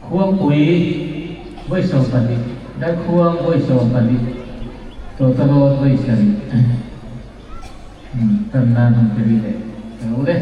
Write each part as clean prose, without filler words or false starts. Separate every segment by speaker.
Speaker 1: Khuangpui vawi 12, Darkhuang vawi 12, Tawtawrawt vawi 7. Tan nan han ti rih leh ta lo le.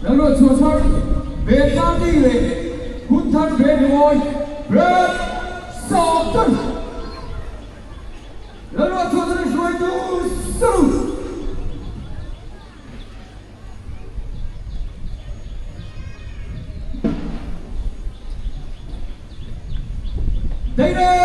Speaker 2: Lalruatchhuah thar Band Party leh hun thar Band Rimawi Brad Sawmtan Lalruatchhuah thar hruaitu Salute. Deirem!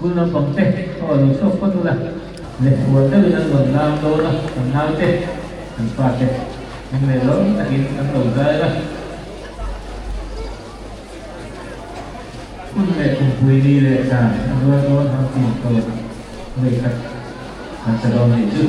Speaker 1: School naupang te aw lo chhuak phawt ula, lehkhual deuhin an rawn lam dawn a, kan naute, kan fate eng leh lawm takin an lo zai a. Hun leh kumpui ni leh dan a rual dawn ang tih tawp vawikhat kan sa dawn nih chu.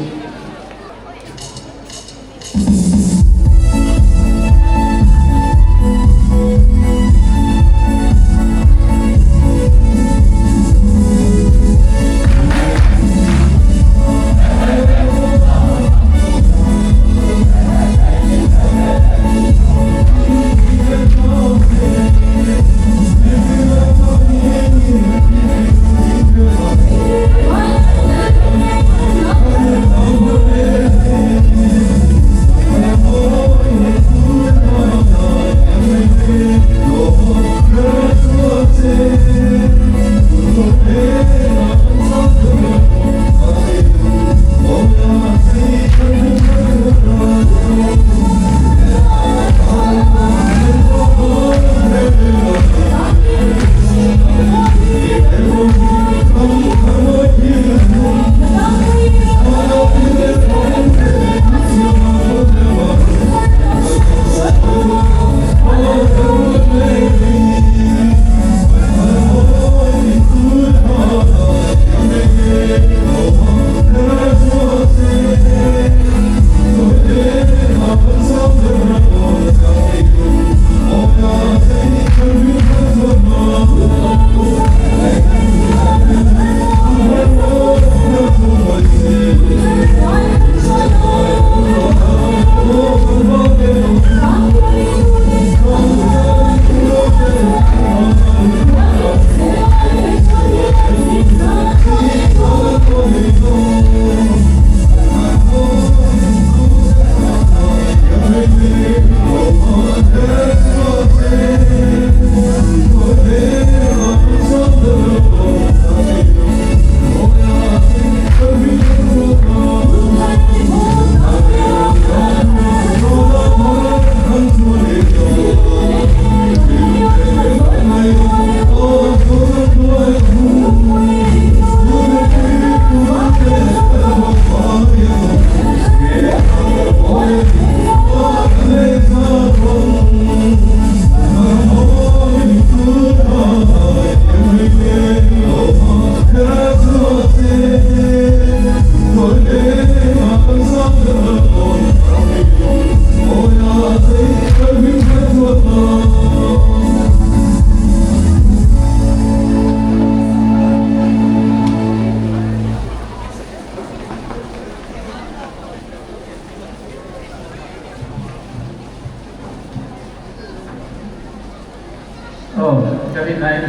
Speaker 1: Aw, ka rin aiin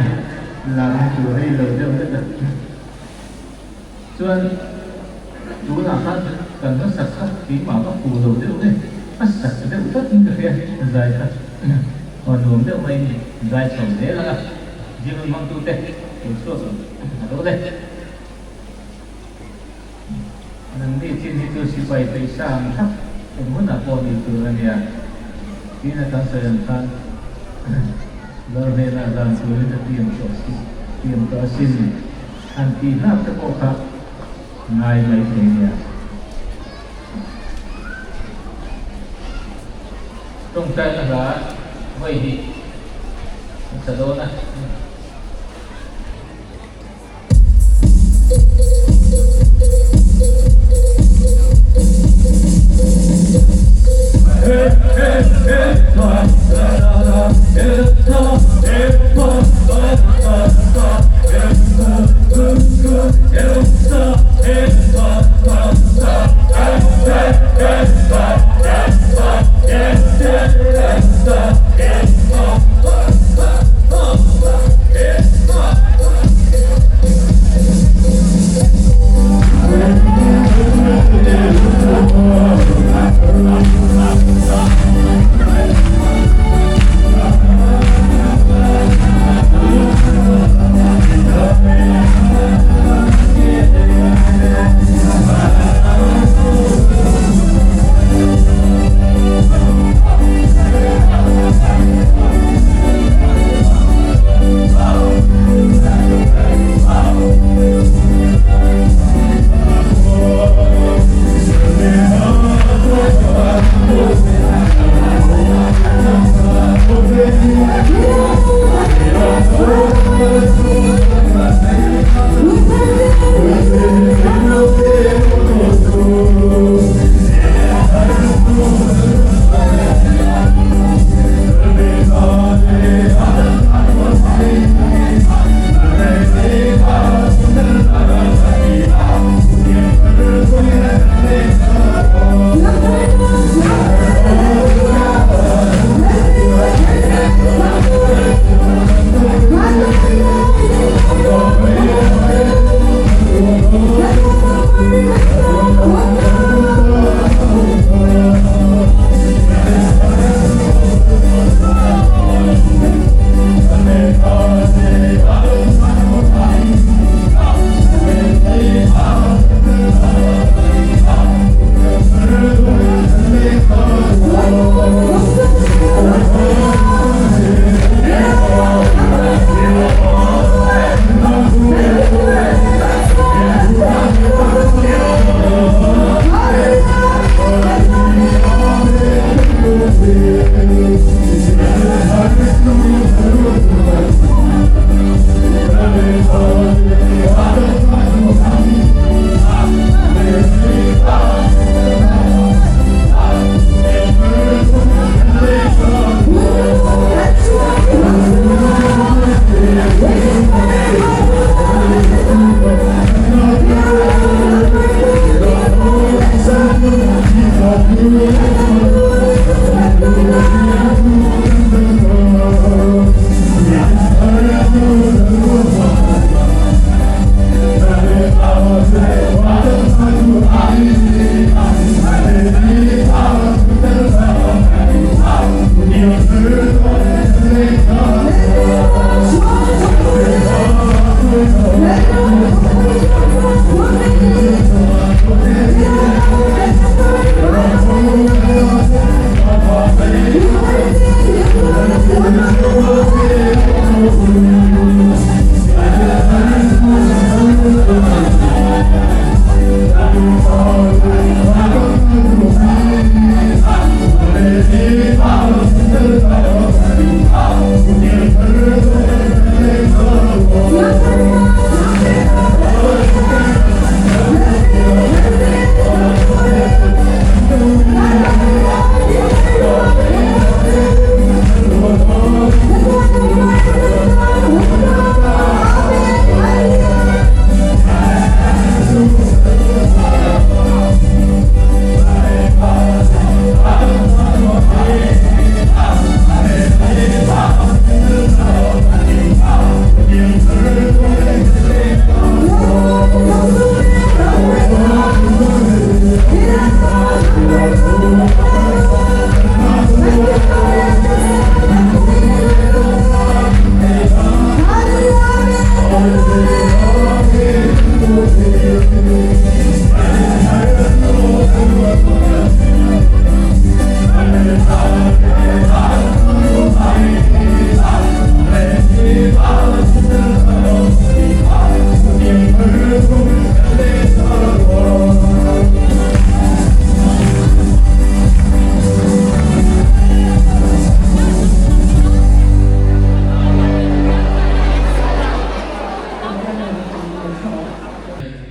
Speaker 1: lam chu rei lo deuh hlek a. Chuan tunah khan kan va sak kha keimah ka fuh lo deuh nge, a sak deuh tlat in ka hria zai kha aw nuam deuh mai ni zai chho zel ang a, gym hmangtute lo chhuak ang a lo le. Nangni chin hi chu sipai peihsa ang thak eng hunah pawh ni tur a nia. Tiin a kan sawi ang khan Lal hnenah zan turin a tiam tawh si, tiam tawh asin han tih hlak te pawh kha ngai mai thei nia. Tawngtaina hla vawi hnih an sa dawn a.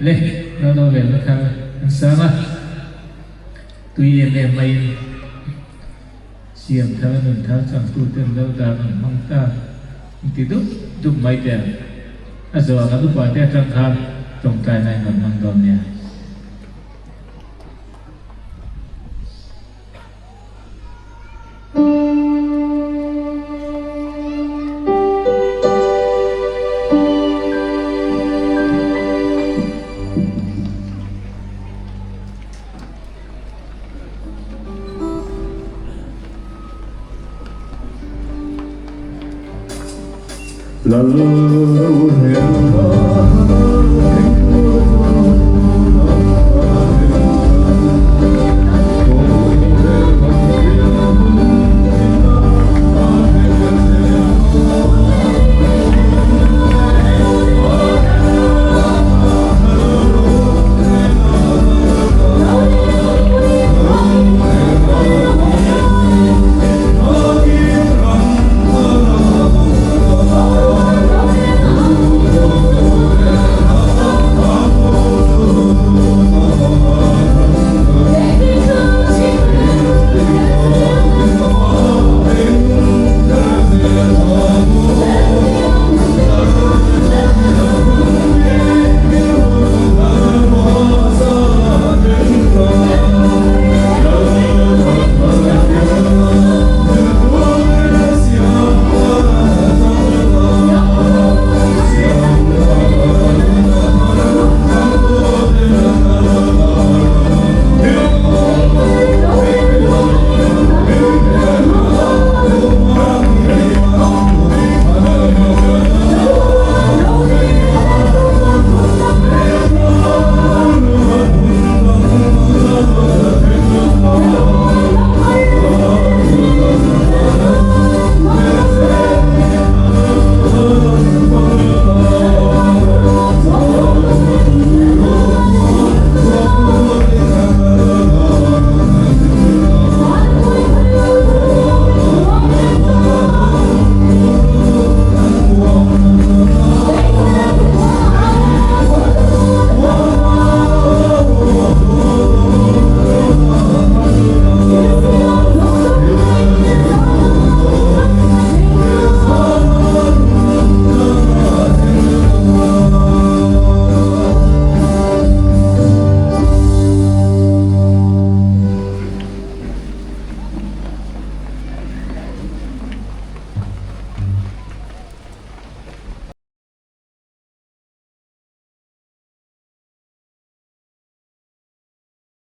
Speaker 1: Le lo lo vel na thar an sang a, tui em em maiin siam thar a nun thar changtu ten lo dan an hmang ta an ti dup dup mai te ang. A zawh ang an upa te atang khan tawngtaina in rawn hmang dawn nia.
Speaker 2: Lal